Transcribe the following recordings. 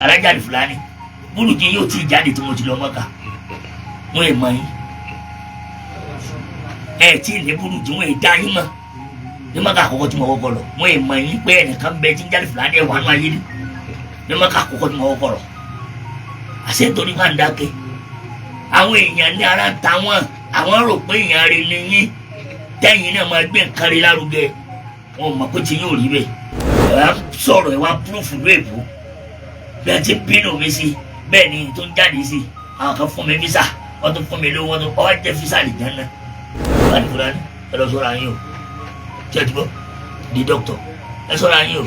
Alájà Fúlàní búrúkì yóò tí ì jáde tí mo ti lọ Mọ́kà. Wọ́n è mọ̀ yín, ẹ tí ì ní búrúkì, wọ́n è dá yín mọ̀ ní Mọ́kà àkọ́kọ́ tí mo kọ́kọ́ lọ. Wọ́n è mọ̀ yín pé ẹnìkan bẹ tí ń jáde Fúlàní ẹ̀ wà nù ayé ní Mọ́kà àkọ́kọ́ tí mo kọ́kọ́ lọ. Àṣẹ nítorí wà ń dákẹ́, àwọn èèyàn ní ara ń ta wọn, àwọn rò pé èèyàn rẹ ni yín, tẹ́yìn náà máa gbé nǹkan rí lárugẹ. Wọn ò mọ̀ pé tí yóò rí bẹ́ẹ̀. Ẹ wá sọ̀rọ̀, ẹ wá púrúfù lóòbó bí a ti bínú mi sí, bẹ́ẹ̀ ni tó ń jáde sí. Àwọn kan fún mi visa, wọ́n tún fún mi lówó, wọ́n tún ọwọ́ jẹ́ visa lè jẹ́ náà. Fúlàní, Fúlàní, ẹ lọ sọ́ra yín o. Tí ẹ ti gbọ́ di dọ́kítọ̀, ẹ sọ́ra yín o,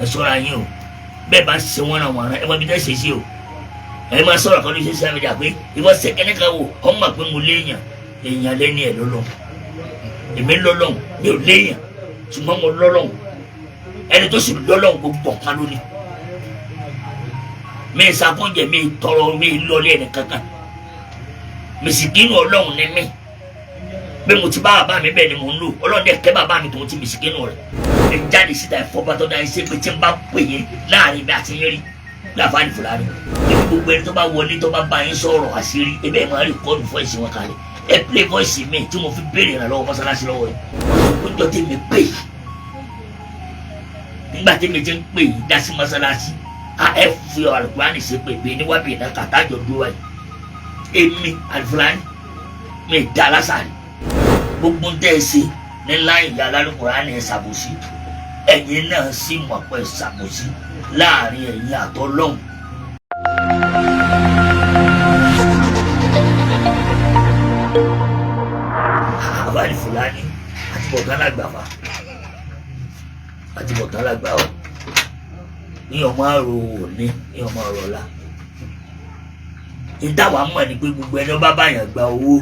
ẹ sọ́ra yín o. Bẹ́ẹ̀ bá ṣe wọ́n náà wọ́n rán ẹ wọ́n bí tẹ́ ṣe sí o. Ẹ máa sọ̀rọ̀ kan ní social media pé ìwọ sẹ́kẹ́ni kan wò ọ́ mọ̀ pé mo léèyàn, èèyàn lẹ́ni ẹ̀ lọ́lọ́. Èmi lọ́lọ́hùn, mi ò léèyàn, ṣùgbọ́n mo lọ́lọ́hùn. Ẹni tó sì lọ́lọ́hùn, gbogbo ọ̀kan lónìí. Mi ìsàkóńjẹ, mi tọrọ, mi lọlé ẹni kankan. Mìsìkínú Ọlọ́run ni mí. Bí mo ti bá bàbá mi, bẹ́ẹ̀ ni mò ń lò. Ọlọ́run dẹ̀ kẹ́ bàbá mi tó ti mìsìkínú rẹ̀. Ẹ jáde síta, ẹ̀fọ́ tó dá ẹ ṣe pé tí n bá pè yín láàrin mi àti yín rí láfààní Fúlàní, ebi gbogbo ẹni tó bá wọlé, tó bá bá yín sọ̀rọ̀ àṣírí, ebe ẹ̀ máa record voice wọn kalẹ̀. Ẹ play voice mi tí mo fi béèrè ìrànlọ́wọ́ mọ́sálásí lọ́wọ́ yìí. Wọ́n sọ pé jọ́ tèmi pè yìí, nígbà tèmi ti ń pè yìí dá sí mọ́sálásí, a ẹ fi Àlùkùránì ṣe pé bí níwájú ìná kàtàjọ dúró wáyé. Èmi Àlùfúlàní mi dá lásàrì. Gbogbo ń tẹ́ ẹ ṣe ní láì ìyá Alálùkùránì, ẹ ṣàbòsí. Ẹ̀yin náà sì mọ̀ pé ẹ ṣàbòsí láàrin ẹ̀yin àtọ́lọ́hùn. Àbárí Fúlàní àti bọ̀tán lágbàfà àti bọ̀tán lágbà ọ́ ní ọmọ àrò òní ní ọmọ àrò ọ̀la. Ìtawà mọ̀ ni pé gbogbo ẹni ọba báyàn gba owó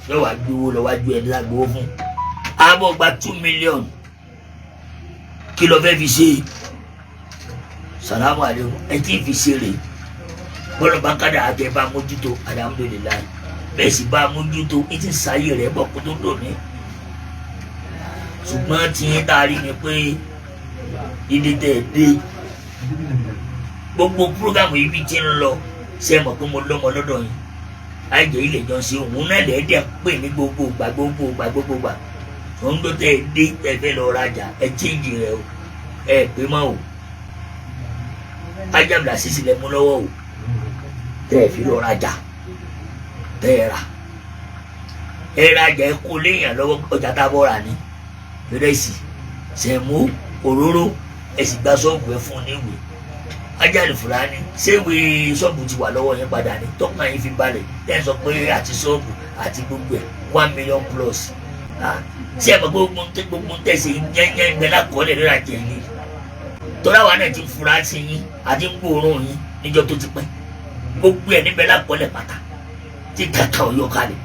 yóò wá gbé owó lọ wájú ẹni lágbowó fún. Àbọ̀ gba 2 million, kí ló fẹ́ fi ṣe? Sàlámù àlékún. Ẹ tí ì fi ṣe rè bọ́lá bá kádà àti ẹ bá mójútó, alhamdulillahi. Bẹ́ẹ̀ sì bá mójútó, ẹ ti ń sáyé rẹ̀ bọ̀ kó tó dùn ní. Ṣùgbọ́n tí yín tá a rí ni pé ilé tẹ̀ ẹ́ dé, gbogbo púrógàmù yìí bí ti ń lọ, ṣe é mọ̀ pé mo lọ́mọ lọ́dọ̀ yín? Àìjẹ́ ilé jọ ṣe òun náà lẹ́ẹ̀dẹ̀ pè ní gbogbo ìgbà, gbogbo ìgbà, gbogbo ìgbà. Òun tó tẹ̀ ẹ́ dé, ẹ fẹ́ lọ rajà, ẹ chíǹjì rẹ o, ẹ pé mọ́ o. Ajábìlà sísì lẹ mú lọ́wọ́ o, tẹ́ ẹ fi lọ rajà, tẹ́ ẹ rà, ẹ rajà, ẹ kó léèyàn lọ́wọ́. Ọjà tá a bọ̀ rà ní ìrẹsì, sẹ̀mó, òróró, ẹ sì gba ṣọ́ọ̀bù, ẹ fún un níwèé. Ajáde Fúlàní, ṣéwé ṣọ́ọ̀bù ti wà lọ́wọ́ yẹn padà ní tọ́kàn yín fi balẹ̀? Tẹ́ ẹ sọ pé àti ṣọ́ọ̀bù àti gbogbo ẹ̀, 1 million plus. Ṣé ẹ mọ̀ pé gbogbo ń tẹ̀sí yẹ́nyẹ́ ń bẹ lákọọ́lẹ̀ lórí àjẹ́ yìí? Tọ́lá wa náà ti ń fura sí yín àti ń gbóòórùn yín níjọ́ tó ti pẹ́. Gbogbo ẹ̀ níbẹ̀ lákọọ́lẹ̀ pátá tí kàkà ọ̀yọ́ kalẹ̀.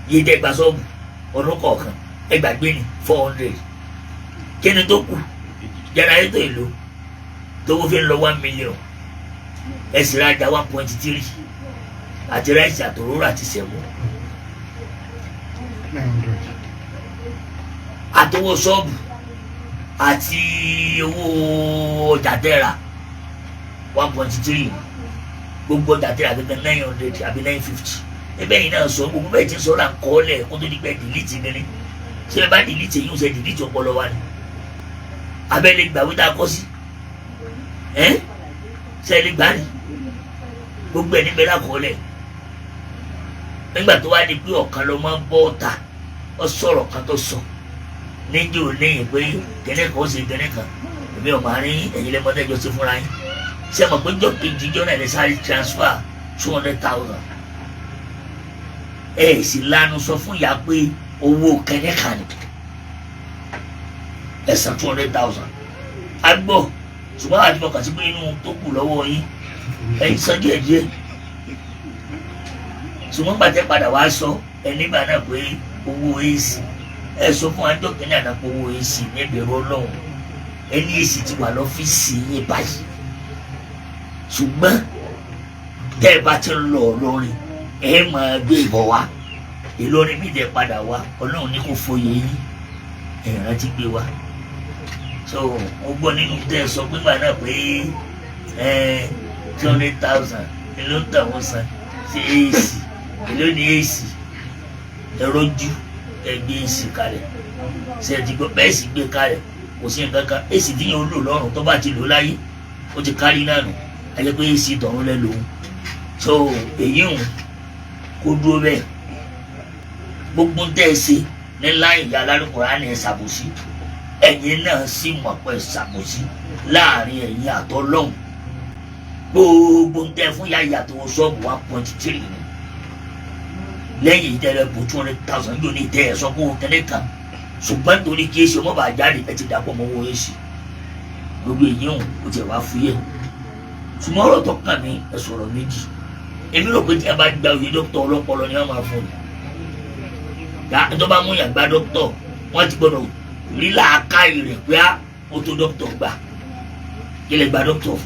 Yé dẹ́ gba ṣọ́ọ̀bù ọdún kọ̀ọ̀kan, ẹ gbàgbé ní 400. Kí ni tó kù? Jẹnẹrétọ̀ èlò tówó fi ń lọ 1 million, ẹ sì rajà 1.3 àti ráìsì àtòróró àti sẹ̀mó àtowó ṣọ́ọ̀bù àti owó ọjà tẹ́ra 1.3, gbogbo ọjà tẹ́ra gẹ́gẹ́ 900 àbí 950. Ebe yìí náà sọ gbogbo bẹ́ẹ̀ ti sọ là ń kọ́ lẹ̀ kó tó di pé delete nílé. Ṣé ẹ bá delete yìí, ń ṣe delete ọpọlọ wa ni abẹ́lé gbàgbé tá a kọ́ sí ẹ́ ṣe é lè gbà ní gbogbo ẹ̀ níbẹ̀ lákọọ́lẹ̀. Nígbà tó wá di pé ọ̀kan ló máa ń bọ́ ọ̀tà, ọ sọ̀rọ̀ kan tó sọ níjó níyìn pé kẹ́nẹ́ kan ó ṣe kẹ́nẹ́ kan, èmi ò máa rí ẹ̀yin lẹ́mọ́tẹ́jọ́ sí fúnra yín. Ṣé ẹ mọ̀ pé jọ́ kejì jọ́ náà lè sáré transfer 200,000? Ẹ sì lanu sọ fún ìyá pé owó kẹ́nẹ́ kan ni ẹ san 200,000. A gbọ́, ṣùgbọ́n àti mọ̀kàn sí pé inú tó kù lọ́wọ́ yín, ẹ̀yin san díẹ̀ díẹ̀. Ṣùgbọ́n gbàtẹ́ padà wá sọ ẹ nígbà náà pé owó AC, ẹ sọ fún ajọ́ kìíní àná pé owó AC ní ìbẹ̀rù Ọlọ́run. Ẹni AC ti wà lọ́fíìsì yín báyìí, ṣùgbọ́n tẹ́ ẹ bá ti ń lọ Ìlọrin, ẹ máa gbé ìbọ̀ wá Ìlọrin. Bí ìdẹ padà wá, Ọlọ́run ní kò foyè yín, ẹ rántí gbé wá. So mo gbọ́ nínú tẹ́ ẹ sọ pé gbà náà pé 200,000 ló ń tà wọ́n san sí AC. Èló ní AC? Ẹ̀rọ ju ẹgbẹ́ AC kalẹ̀ ṣe ti gbọ́ bẹ́ẹ̀ sì gbé kalẹ̀, kò sí nǹkan kan. AC tí yẹn ó lò lọ́rùn tó bá ti lò láyé, ó ti kárí náà nù. A jẹ́ pé AC tọ̀run lẹ́ lòun. So èyí ń kó dúró bẹ́ẹ̀. Gbogbo ń tẹ́ ẹ ṣe ní láì ìyá alálùkùránì, ẹ ṣàbòsí. Ẹ̀yin náà sì mọ̀ pé ẹ ṣàbòsí láàrin ẹ̀yin àtọ́lọ́hùn. Gbogbo ń tẹ́ fún yá ìyàtọ̀ ṣọ́ọ̀bù 1.3 ni lẹ́yìn ìtẹ́lẹ̀ bò 200,000 yóò ní tẹ́ ẹ̀ sọ pé òun tẹ́lẹ̀ kan, ṣùgbọ́n nítorí kí èsì ọmọ bá jáde, ẹ ti dàpọ̀ mọ́ owó èsì. Gbogbo èyí hàn, ó tiẹ̀ wá fúyẹ́. Ṣùgbọ́n ọ̀rọ̀ tó kàn mí, ẹ sọ̀rọ̀ méjì. Èmi rò pé tí a bá gba òye dókítà, ọlọ́pọlọ ni wọ́n máa fún ni. Yá tó bá mú yàn gba dókítà, wọ́n ti gbọ́dọ̀ rí làákàyè rẹ̀ pé á ó tó dókítà gbà. Kí lè gba dókítà fún?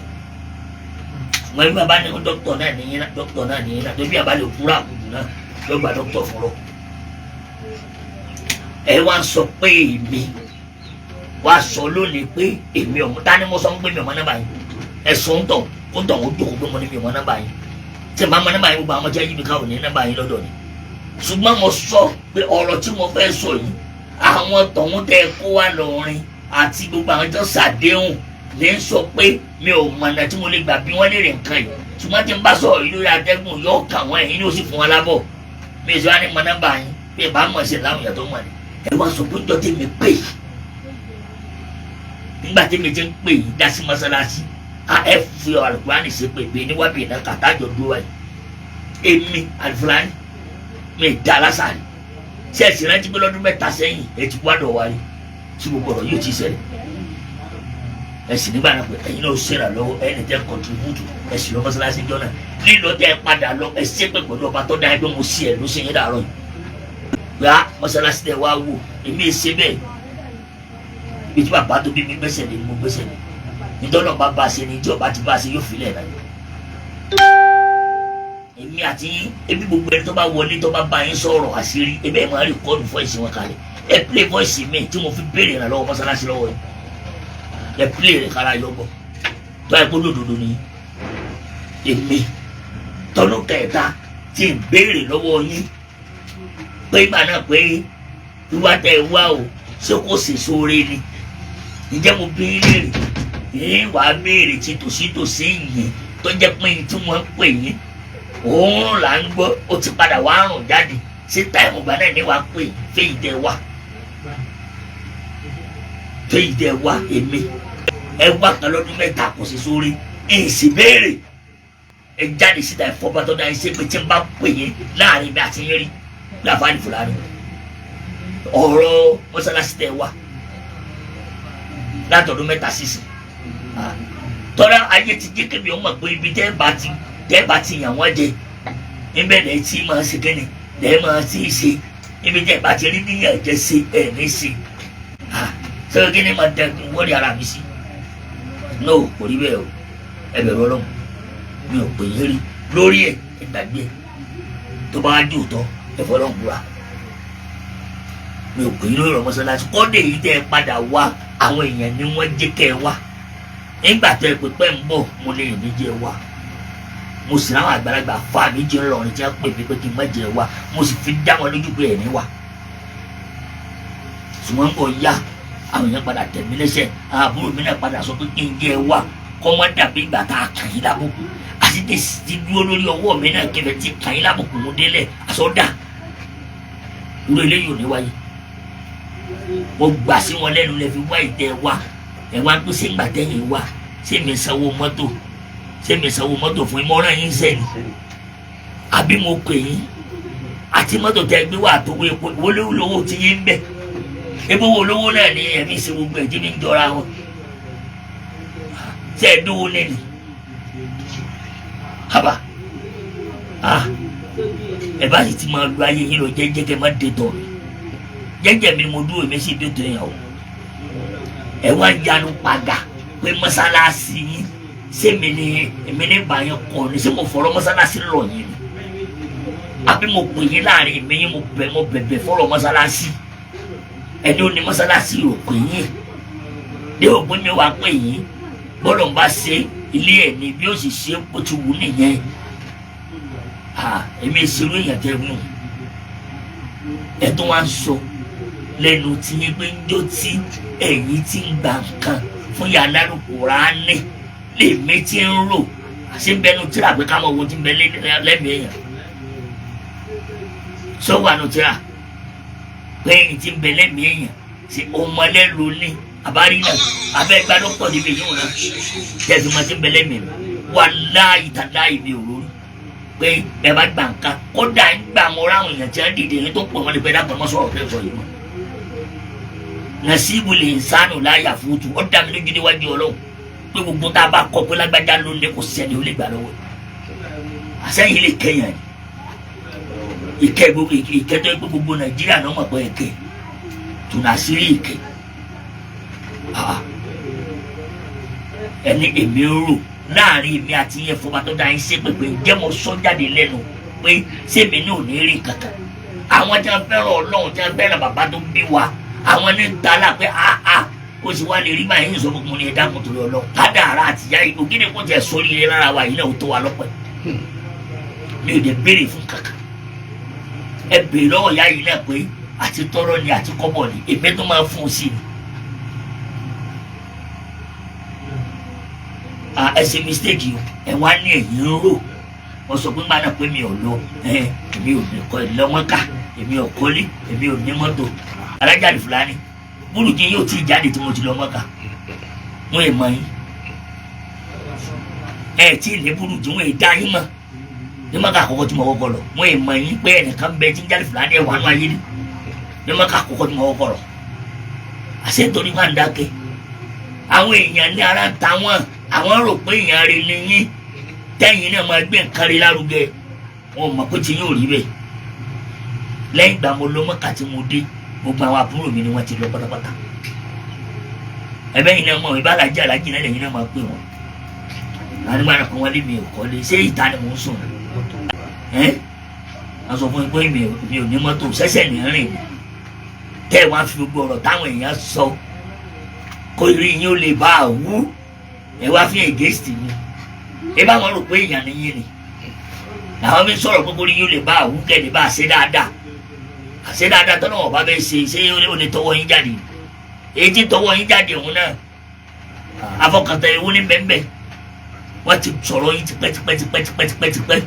Ṣùgbọ́n bí bàbá ní dókítà náà nìyẹn náà, dókítà náà nìyẹn náà, tó bí àbá lè kúrò àkùjù náà yóò gba dókítà fún lọ. Ẹ wá sọ pé èmi wá sọ lónìí pé èmi ọmọ ta ni mo sọ pé mi ọmọ náà báyìí. Ẹ sọ ń tọ̀ kó ń tọ̀ ó jókòó pé mo ní mi ọmọ náà báyìí. Tí màá mọ nọ́mbà yín, gbogbo àwọn ọmọ tí yí mi ká ò ní nọ́mbà yín lọ́dọ̀ ni. Ṣùgbọ́n mo sọ pé ọ̀rọ̀ tí mo fẹ́ sọ yìí, àwọn tọ̀hún tẹ́ ẹ kó wá lọ́rin àti gbogbo àwọn tó ṣàdéhùn lè ń sọ pé mi ò mọ̀nà tí mo lè gbà bí wọ́n lè rìn nǹkan yìí. Ṣùgbọ́n tí n bá sọ̀rọ̀ yìí lórí atẹ́gùn, yóò kà wọ́n, ẹ̀yìn ní ó sì fún wọn lábọ̀. Mi ò sọ wá ní mọ nọ́mbà yín bí ẹ bá mọ̀ sí láwọn èèyàn tó mọ̀ ni. Ẹ wá sọ pé jọ́ tèmi pè yìí, nígbà tèmi ti ń pè yìí dá sí mọ́sálásí, a ẹ fi Alukurani ṣe pé bí ní wábì náà kàtàjọ dúró wáyé. Èmi Alufulani mi dá lásàrì ṣe ẹ̀sìn rántí pé lọ́dún 3 sẹ́yìn ẹ ti wá dọ̀ wáyé tí gbogbo ọ̀rọ̀ yóò ti ṣẹlẹ̀. Ẹ̀sìn nígbà náà pé ẹ̀yin náà ṣèrànlọ́wọ́, ẹ̀yin tẹ́ contribute, ẹ̀sìn lọ mọ́sálásí jọ náà lílọ tẹ́ ẹ padà lọ. Ẹ ṣe pé pẹ̀lú ọba tó dá ẹgbẹ́ mo sí ẹ ló ṣe yín dàrọ́ yìí gbá mọ́sálásí tẹ́ wá wò. Èmi ṣe bẹ́ẹ̀ bí tí bàbá tó bí mi gbẹ́sẹ̀ lé ni mo gbẹ́sẹ̀ lé. Nítorí ọba bá ṣe ni tí ọba ti bá ṣe yóò filẹ̀ náà. Èmi àti yín, ebi gbogbo ẹni tó bá wọlé, tó bá bá yín sọ̀rọ̀ àṣírí, ebi ẹ̀ máa record voice wọn kalẹ̀. Ẹ play voice mi tí mo fi béèrè ìrànlọ́wọ́ mọ́sálásí lọ́wọ́ yìí, ẹ play rẹ̀ kára yọ bọ̀ tó ẹ kó lódodo ni. Èmi tọdún kẹta tí ń béèrè lọ́wọ́ yín pé ìgbà náà pé wíwá tẹ ẹ wá o, ṣé kò sì sóore ni? Ǹjẹ́ mo bí léèrè yín wàá béèrè tí tòsítòsí yìí tó jẹ́ pé tí wọ́n ń pè yín òun là ń gbọ́, ó ti padà wá rùn jáde sí táìmù ìgbà náà ní wàá pè fèyí tẹ wá, fèyí tẹ wá. Èmi ẹ wá kan lọ́dún 3 kò sí sórí èsì béèrè. Ẹ jáde síta, ìfọba tó dá ẹ ṣe pé tí n bá pè yín láàrin mi àti yín rí láfààní fúlàní ọ̀rọ̀ mọ́sálásí tẹ wá látọdún 3 sísìn. Tọ́lá ayé ti jẹ́ kébi ọmọ pé ibi tẹ́ bá ti yàn wọ́n jẹ níbẹ̀ lẹ́ tí máa ṣe kíni lẹ́ máa ti ṣe. Ibi tẹ́ bá ti rí níyàn jẹ ṣe ẹ̀ ní ṣe. Ṣé kí ni máa dẹ wọ́ọ̀dì ara mi sí? No, kò rí bẹ́ẹ̀ o. Ẹ bẹ̀rù Ọlọ́run. Mi ò pè yín rí lórí ẹ̀. Ẹ gbàgbé ẹ̀. Tó bá wá jù tọ́, ẹ fọlọ́run búra, mi ò pè yín lórí ọ̀rọ̀ mọ́sálásí. Kọ́dé yìí tẹ́ ẹ padà wá, àwọn èèyàn ni wọ́n jẹ́ kẹ́ ẹ wá. Nígbà tẹ́ ẹ pé pẹ́ ń bọ̀, mo lè yàn mí jẹ́ wá. Mo sì ráwọn àgbàlagbà fa mi jẹ́ ńlọrin tí wọ́n pè mí pé kí n má jẹ́ wá. Mo sì fi dá wọn lójú pé ẹ̀ ní wá. Ṣùgbọ́n ń bọ̀ yá, àwọn èèyàn padà tẹ̀ mí lẹ́sẹ̀. Àwọn àbúrò mi náà padà sọ pé kí n jẹ́ wá, kọ́ wọ́n dàbí ìgbà tá a kàn yín lábùkù àti ti dúró lórí ọwọ́ mi náà kẹfẹ́ ti kàn yín lábùkù mú délẹ̀ àsọdá. Irú eléyìí ò ní wáyé. Mo gbà sí wọn lẹ́nu lẹ́ fi wá ìtẹ́ wa. Ẹ̀ wá pé ṣé ńgbà tẹ́yìn wá, ṣé mi sanwó mọ́tò? Ṣé mi sanwó mọ́tò fún yín? Mọ́ràn yín sẹ́ni àbí mo pè yín àti mọ́tò tẹ́ gbé wá àtọwọ́ epo wọlé lówó tí yín ń bẹ̀? Ebi wo lówó náà ní ẹ̀mí ṣe gbogbo ẹ̀ tí mi ń jọra wọn. Ṣe é dúró lẹ́nu haba? Ah, ẹ bá sì ti máa lu ayé yín lọ jẹ́jẹ́, kẹ́ má dé tọ̀ mi. Jẹ́jẹ́ mi ni mo dúró, èmi sì dé tó yẹn o. Ẹ wá yanu padà pé mọ́sálásí yín, ṣé mi ni èmi ní bá yẹn kọ́ ni? Ṣé mo fọ̀rọ̀ mọ́sálásí lọ yín ni àbí mo pè yín láàrin mi yín? Mo bẹ̀, mo bẹ̀bẹ̀ fọ̀rọ̀ mọ́sálásí. Ẹni ó ní mọ́sálásí ò pè yín dé òpin mi wá pè yín. Bọ́lọ̀ ń bá ṣe Ilé ẹ̀ ni bí ó sì ṣe bó ti wù nìyẹn. Èmi ìṣirò èèyàn tẹ wù ẹ tó wá ń sọ lẹ́nu tí yín pé njó tí ẹ̀yin ti ń gba nǹkan fún yàrá Kùránì lèmi ti ń rò àṣẹ ń bẹnu tíra pé ká mọ owó tí ń bẹ lẹ́mìí èèyàn sọ́wọ́ àánú tíra pé ẹ̀yin ti ń bẹ lẹ́mìí èèyàn ṣe ọmọlẹ́lu ní àbárí náà abẹ́ gbádùn pọ̀ níbi yìí wọn náà tẹ̀sí ma ti ń bẹ lẹ́mìí mi wàláhì tàláhì mi ò lórí pé ẹ bá gbà nǹkan kódà ń gbà mọ ráwọn èèyàn tí wọn dìde yín tó pọ̀ wọn lè pẹ́ dàgbà mọ́ sọ̀rọ̀ fẹ́ sọ yìí mọ́. Nasibu lè sánù láyà fútu ó dá mi lójú níwájú Ọlọ́run pé gbogbo tá a bá kọ pé lágbájá ló lé kò sẹ́ni ó lè gbà lọ́wọ́ àsẹ́yìn lè kẹyàn ni ìkẹ́ gbogbo ìkẹ́ tó yẹ pé gbogbo Nàìjíríà náà mọ̀ pé ẹ̀kẹ́ tùnà àṣírí ìkẹ́ ẹni èmi ń rò láàrin èmi àti yẹn fọba tó dá yín ṣe pèpè jẹ́ mo sọ jáde lẹ́nu pé sèmi ní ò ní rí kankan. Àwọn tí wọ́n fẹ́ràn Ọlọ́run tí wọ́n fẹ́ràn bàbá tó bí wa àwọn ní tala pé àà ó sì wá lè rí báyìí sọ fún mi ní ẹ̀dá kan torí Ọlọ́run kádàrá àtìyá yìí ògidì kò tẹ̀ sórí rẹ lára wa yìí náà ó tó wa lọ́pẹ́. Mi ò dé béèrè fún kankan. Ẹ béèrè lọ́wọ́ ìyá yìí náà pé àti tọrọ ni àti kọ́bọ̀ ni èmi tó máa fún un sí ni. Ẹ ṣe mistake o, ẹ wá ní ẹ̀yìn ń rò wọ́n sọ pé ńgbà náà pé mi ò lọ, èmi ò ní kọ́ ìlọ́mọ́ká, èmi ò kọ́lé, èmi ò ní mọ́tò. Alájà Fúlàní burújí yóò tí ì jáde tí mo ti lọ Mọ́kà wọ́n è mọ̀ yín ẹ tí ì ní burújí wọ́n è dá yín mọ̀ ní Mọ́kà àkọ́kọ́ tí mo kọ́kọ́ lọ wọ́n è mọ̀ yín pé ẹnìkan bẹ tí ń jáde Fúlàní ẹ̀ wà nù ayé ni ní Mọ́kà àkọ́kọ́ tí mo kọ́kọ́ lọ. Àṣẹ torí wà ń dákẹ́ àwọn èèyàn ní ara ń ta wọn, àwọn rò pé èèyàn rí ni yín tẹ́yìn náà máa gbé nǹkan rí lárugẹ, wọn mọ̀ pé tí yín ò rí bẹ́ẹ̀. Lẹ́yìn ìgbà mo lọ Mọ́kà tí mo dé gbogbo àwọn àbúrò mi ni wọ́n ti lọ pátápátá. Ẹ̀bẹ̀ yìí náà mọ̀ ìbá alájí alájí náà lẹ́yìn náà máa pè wọ́n. Àdúgbò àná kan wọ́n lé mi ò kọ́lé ṣé ìta ni mò ń sùn ẹ́ wọ́n sọ fún mi pé mi ò ní mọ́tò ṣẹ̀ṣẹ̀ ní rìn ní tẹ́ ẹ wá fi gbogbo ọ̀rọ̀ táwọn èèyàn sọ kó irú yín ó lè bá a wú ẹ wá fi against mi. Ẹ bá wọn rò pé èèyàn ni yín ni làwọn mi sọ̀rọ̀ pé kó irú yín ó lè bá a wú kẹ́ lè bá a ṣe dáadáa àṣẹ dáadáa tọ́nà ọba bẹ́ẹ̀ ṣe ṣé ó lè tọwọ́ yín jáde èyí tí tọwọ́ yín jáde òun náà afọkàtà ewu ní bẹ́ẹ̀nbẹ́ẹ̀ wọ́n ti sọ̀rọ̀ yín tipẹ́tipẹ́tipẹ́tipẹ́tipẹ́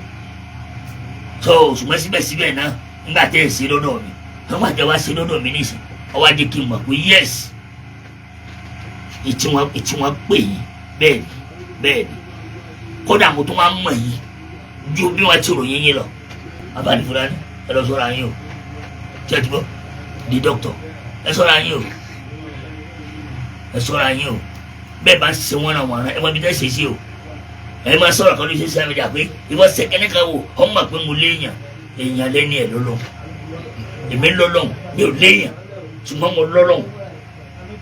tó ṣùgbọ́n síbẹ̀síbẹ̀ náà nígbà tẹ́ ẹ̀ ṣe lọ́dọ̀ mi nígbà tẹ́ wá ṣe lọ́dọ̀ mi nísìn ọwọ́ ajé kí n mọ̀ pé yẹ́s ìtí wọn pè yín bẹ́ẹ̀ ni bẹ́ẹ̀ ni kódà mo tún wá mọ̀ yín ju bí wọ́n ti ròyìn yín lọ. Bàbá Fúlàní ẹ lọ sọ́ra yín o, tẹ́tí bọ́ di dọ́kítọ̀ ẹ ṣọ́ra yín o, ẹ ṣọ́ra yín o. Bẹ́ẹ̀ bá ṣe wọ́n náà wọ́n ẹ wọ́n bí tẹ́ ṣe sí o. Ẹ máa sọ̀rọ̀ kan ló ṣe sáré jà pé ìwọ sẹ́kẹ́ni kan wò ọ mọ̀ pé mo léèyàn èèyàn lẹ́ni ẹ̀ lọ́lọ́ èmi lọ́lọ́ mi ò léèyàn ṣùgbọ́n mo lọ́lọ́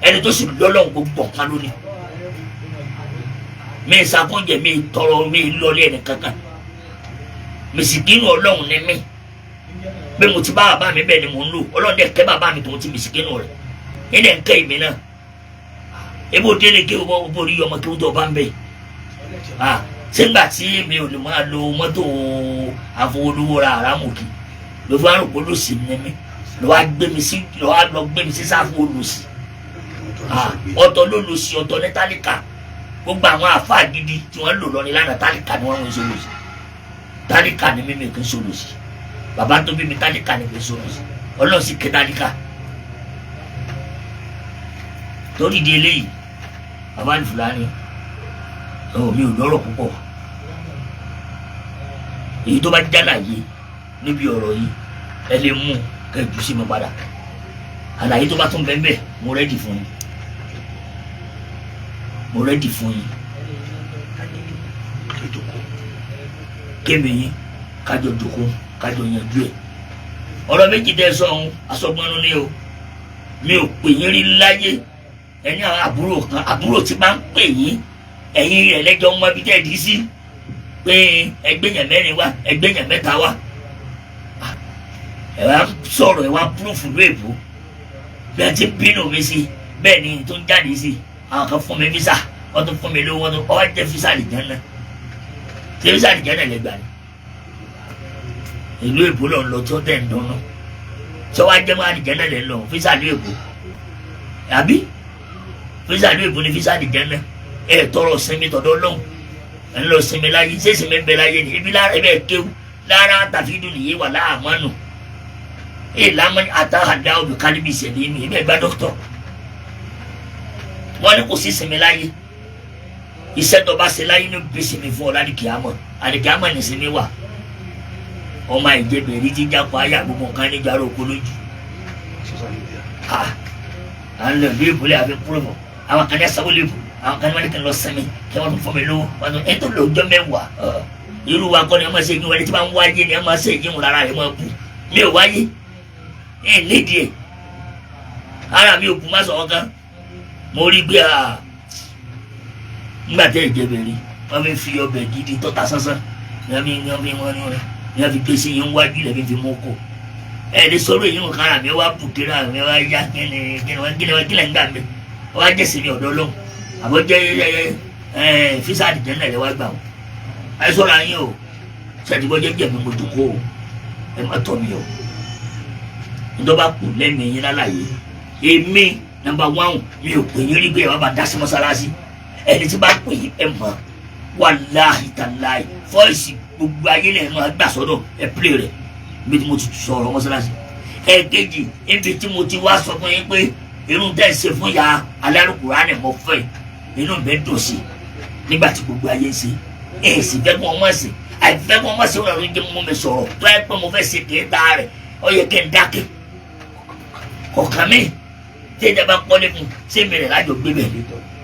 ẹni tó sì lọ́lọ́ gbogbo ọ̀kan lónìí mi ṣàkóńjẹ mi tọrọ mi lọlé ẹni kankan mìsìkínú Ọlọ́run ni mí bí mo ti bá bàbá mi bẹ́ẹ̀ ni mò ń lò Ọlọ́run dẹ̀ kẹ́ bàbá mi tó ti mìsìkínú rẹ̀ ilẹ̀ ń kẹ́ ìmí náà ebi ò délé kí o bó rí ọmọ kí o tó bá ń bẹ̀ sígbà tí mi ò lè máa lo mọ́tò àfọwọ́lówó ra àràmù kì ló fi wá rò pé olùsì ni mí ló wá gbé mi sí ló wá lọ gbé mi sí sáfù olùsì ọ̀tọ̀ ló lòsì ọ̀tọ̀ ní tálíkà gbogbo àwọn àfáà gidi tí wọ́n lò lọ ní lánàá tálíkà ni wọ́n ń ṣe olùsì tálíkà ni mímì kì í ṣe olùsì bàbá tó bí mi tálíkà ni kì í ṣe olùsì Ọlọ́run sì ké tálíkà torí di eléyìí bàbá Fúlàní mi ò lọ́rọ̀ púpọ̀ èyí tó bá jálàyé níbi ọ̀rọ̀ yìí ẹ lè mú kẹjù sí mi padà àlàyé tó bá tún bẹ́ẹ̀ bẹ́ẹ̀ mo rẹ́dì fún yín mo rẹ́dì fún yín kémi yín kájọ jòkó kájọ yanjú ẹ̀ ọ̀rọ̀ méjì tẹ́ sọ ọ̀hún asọ́gbọ́nú ni o mi ò pè yín rí láyé ẹni àwọn àbúrò kan àbúrò tí máa ń pè yín ẹ̀yin rẹ̀ lẹ́jọ́ mọ ibi tẹ́ ẹ dì í sí pé ẹgbẹ́yàn mẹ́rin wá ẹgbẹ́yàn mẹ́ta wá ẹ wá sọ̀rọ̀ ẹ wá púrúfù lóòbó bí a ti bínú mi sí bẹ́ẹ̀ ni tó ń jáde sí àwọn kan fún mi visa Wọ́n tún fún mi lówó, wọ́n tún ọ jẹ́ físà àlìjánná. Ṣé físà àlìjánná lè gbà ní ìlú èbó lọ lọ tí ó tẹ̀ ń dunnú? Ṣé wàá jẹ́ mọ́ àlìjánná lè lọ físà ìlú èbó? Àbí físà ìlú èbó ni físà àlìjánná? Ẹ tọrọ sinmi tọ̀dọ̀ lọ́hùn, ẹ ń lọ sinmi láyé. Ṣé sinmi ń bẹ láyé ni? Ibi lára ẹ bẹ kéwù lára tàfídù nìyí wà láàmánu ẹ lámánì àtàhàdá òbí kálíbi ìṣẹ̀lẹ̀ mi. Ẹ bẹ gba dókítọ̀, wọn ní kò sí sinmi láyé. Iṣẹ́ tó bá ṣe láyé ní bí sinmi fún ọ lálìkìámọ̀. Àlìkìámọ̀ ní sinmi wà. Ọmọ àìjẹbẹ̀rí ti jápọ̀ ayé àgbogbo nǹkan níjà oko lójú. À ń lọ ìlú ìbúlẹ̀ àfi kúrò mọ́. Àwọn kan ní asáwó lè bù, àwọn kan ní wọ́n ní kí n lọ sinmi, kí wọ́n tún fún mi lówó. Wọ́n tún ètò lọ́jọ́ 10. Irú wa kọ́ ni wọ́n máa ṣe yín wọlé tí wọ́n wáyé ni wọ́n máa ṣe yín wọn rárá rẹ̀ máa bù. Mi ò wáyé ẹ̀ lédìí ẹ̀, ara mi ò kú má sọ̀rọ̀ kan. Mo rí gbé a nígbà tẹ́ ìjẹbẹ̀rí, wọ́n fi ọbẹ̀ gidi tọ́ta sánsán ní wọ́n fi ní wọ́n fi wọ́n ní wọ́n fi gbé sí yín wájú lẹ́bí fi mú kó ẹ lè sọ̀rọ̀ èyí nǹkan. Ara mi wá bù kiri, ara mi wá yá. Kíni kíni wọ́n kíni wọ́n kíni ń gbà mí? Wọ́n wá jẹ́sìn mi ọ̀dọ́ lọ́hùn àbọ̀ jẹ́ ẹ ẹ físà àdìjẹ́ náà lè wá gbà wọ́n. Ẹ sọ̀rọ̀ ayé o, sẹ́dígbọ́ jẹ́jẹ́ mi mo dùkọ́ o. Ẹ má tọ́ mi o. Ntọ́ba kù lẹ́mìí yín lálàyé, èmi number one, mi ò pè yín rí pé ẹ wá bá dá sí mọ́sálásí. Ẹni tí bá pè yín, ẹ mọ̀, wàláhì tàláhì, voice gbogbo ayé lẹ́yìn máa gbà sọ́dọ̀ ẹ pílè rẹ̀ níbi tí mo ti sọ̀rọ̀ mọ́sálásí. Ẹ̀ẹ́kejì, níbi tí mo ti wá sọ fún yín pé irun tẹ́ ẹ ṣe fún ya alárùkùránì mo fẹ́, inú mi dùn sí nígbà tí gbogbo ayé ń ṣe. Ẹ̀ sì fẹ́ kí wọ́n mọ̀ sí, àìfẹ́ kí wọ́n mọ̀ sí wọn ló jẹ́ mú mi sọ̀rọ̀. Tó ẹ pé mo fẹ́ ṣe kéta rẹ̀, ó yẹ kí n dákẹ́ kọ̀ọ̀kan mi. Tí ìjọba kọ́lé fún ṣé mi rẹ̀ lájọ gbé bẹ̀,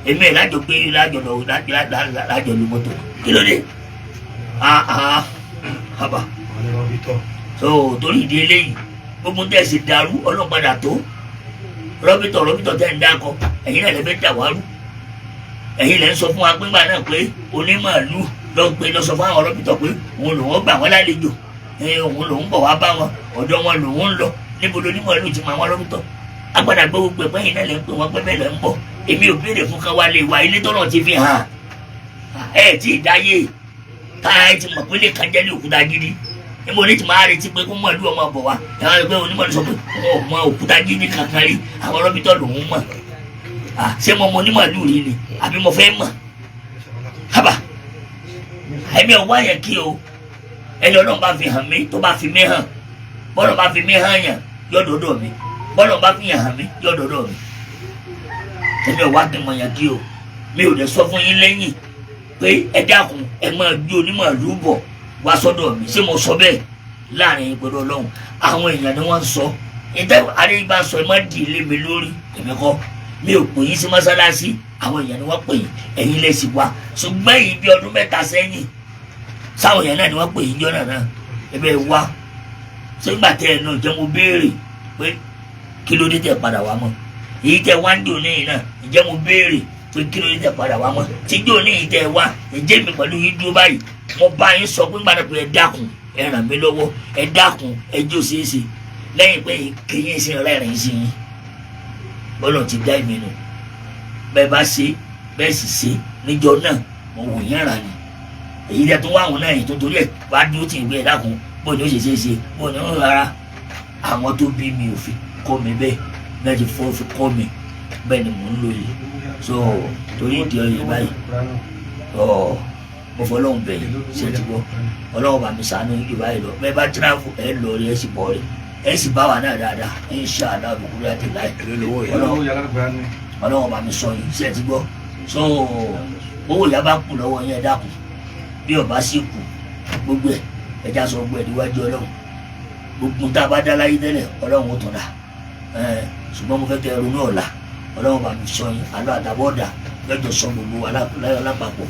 èmi rẹ̀ lájọ gbé, lájọ lọ, lájọ lu mọ́tò. Kí ló dé? Haba. So torí ìdí eléyìí, gbogbo tẹ̀ sí dàrú ọlọ́padà tó rọ́bìtọ̀ rọ́bìtọ̀ tẹ̀ ń dákọ, ẹ̀yin náà lè fẹ́ dà wárú. Ẹ̀yin lẹ́ ń sọ fún wa pé ńgbà náà pé onímọ̀ọ́lù lọ pé lọ sọ fún àwọn rọ́bìtọ̀ pé òun lòun gbà wọ́n lálejò, òun lòun bọ̀ wá bá wọn, ọ̀dọ̀ wọn lòun ń lọ. Níbo lónímọ̀ọ́lù ti mọ àwọn rọ́bìtọ̀? Agbada gbọ́ gbogbo ẹ̀pẹ́ yìí náà lẹ́ ń pè wọ́n pé bẹ́ẹ̀ lẹ́ ń bọ̀. Èmi ò béèrè fún ká wá lè wá ilé tọ́nà ti fi hàn ẹ̀ tí ì dáyé ká ẹ ti mọ̀ pé lè kàn jẹ́ ní òkúta gidi. Níbo ní ti máa retí pé kó mọ̀lú ọmọ bọ̀ wá? Ẹ̀wọ̀n ẹgbẹ́ onímọ̀lú sọ pé òun ò mọ òkúta gidi kankan rí, àwọn rọ́bìtọ̀ lòún mọ̀. Ṣé mo mọ onímọ̀lú rí ni àbí mo fẹ́ mọ̀? Hábà, ẹ̀mí ò wá yẹn kí o. Ẹni Ọlọ́run bá fi hàn mí, tó bá fi mí hàn, bọ́lọ̀ bá fi mí hàn yàn yọ̀dọ̀dọ̀ mi, bọ́lọ̀ bá fi hàn mí yọ̀dọ̀dọ̀ mi. Ẹ̀mí ò wá kí n mọ̀ yẹn kí o. Mi ò dẹ̀ sọ fún yín lẹ́yìn pé ẹ dákun, ẹ máa gbé onímọ̀lú bọ̀ wá sọ́dọ̀ mi. Ṣé mo sọ bẹ́ẹ̀ láàrin yín pẹ̀lú Ọlọ́run? Àwọn èèyàn ni wọ́n ń sọ ìtẹ́ àríyìnbá sọ. Ẹ má dì í lé mi lórí. Èmi kọ́, mi ò pè yín sí mọ́sálásí. Àwọn èèyàn ni wọ́n pè yín, ẹ̀yin lè sì wá. Ṣùgbọ́n èyí bí ọdún 3 sẹ́yìn, sáwọn èèyàn náà ni wọ́n pè yín jọ́nà náà, ẹ bẹ́ẹ̀ wá. Sígbà tẹ́ ẹ náà jẹ́ mo béèrè pé kí ló dé tẹ́ padà wá mọ́? Èyí tẹ́ wá ń dò níyìn náà, ǹjẹ́ mo béèrè pé kí ló dé tẹ́ padà wá mọ́? Tí dò níyìn tẹ́ wá, ǹjẹ́ mi pẹ̀lú yín dúró báyìí, mo bá yín sọ pé ńgbà náà pé ẹ dákun, ẹ ràn mí lọ́wọ́, ẹ dákun, ẹ jó ṣeéṣe lẹ́yìn pé kéyìn sí rẹ́rìn sí yín. Bọ́lọ̀ ti dá ìmì nù bẹ́ẹ̀ bá ṣe bẹ́ẹ̀ sì ṣe níjọ náà, mo wò yín rà ní èyí tẹ́ tó wá àwọn náà yìí tó torí ẹ̀ wá dúró tì í pé ẹ dákun, bó ni ó ṣe ṣe é ṣe, bó ni ó rárá. Àwọn tó bí mi ò fi kọ́ mi bẹ́ẹ̀ náà ti fọ́ fi kọ́ mi bẹ́ẹ̀ ni mò ń lò yìí. So torí ìdí ọyẹ báyìí, ọ mo fọlọ́hún bẹ̀yìn. Ṣe ti gbọ́? Ọlọ́run bá mi sànú yìí báyìí lọ. Bẹ́ẹ̀ bá tíráfù, ẹ lọ rí, ẹ sì bọ̀ rí, ẹ sì bá wa náà dáadáa, inshallah àbùkù àti láì. Ọlọ́run bá mi sọ yìí. Ṣe ti gbọ́? So owó ìyá bá kù lọ́wọ́ yẹn, dákun, bí ọba sì kù gbogbo ẹ, ẹja sọ gbogbo ẹ níwájú Ọlọ́run. Gbogbo tá a bá dá láyé tẹ́lẹ̀, Ọlọ́run ó tún dá. Ṣùgbọ́n mo fẹ́ kẹ́ ẹ ronú ọ̀la. Ọlọ́run bá mi sọ yín àlọ́ àtàbọ̀ ọ̀dà lọ́jọ́ sọ gbogbo wa lápapọ̀.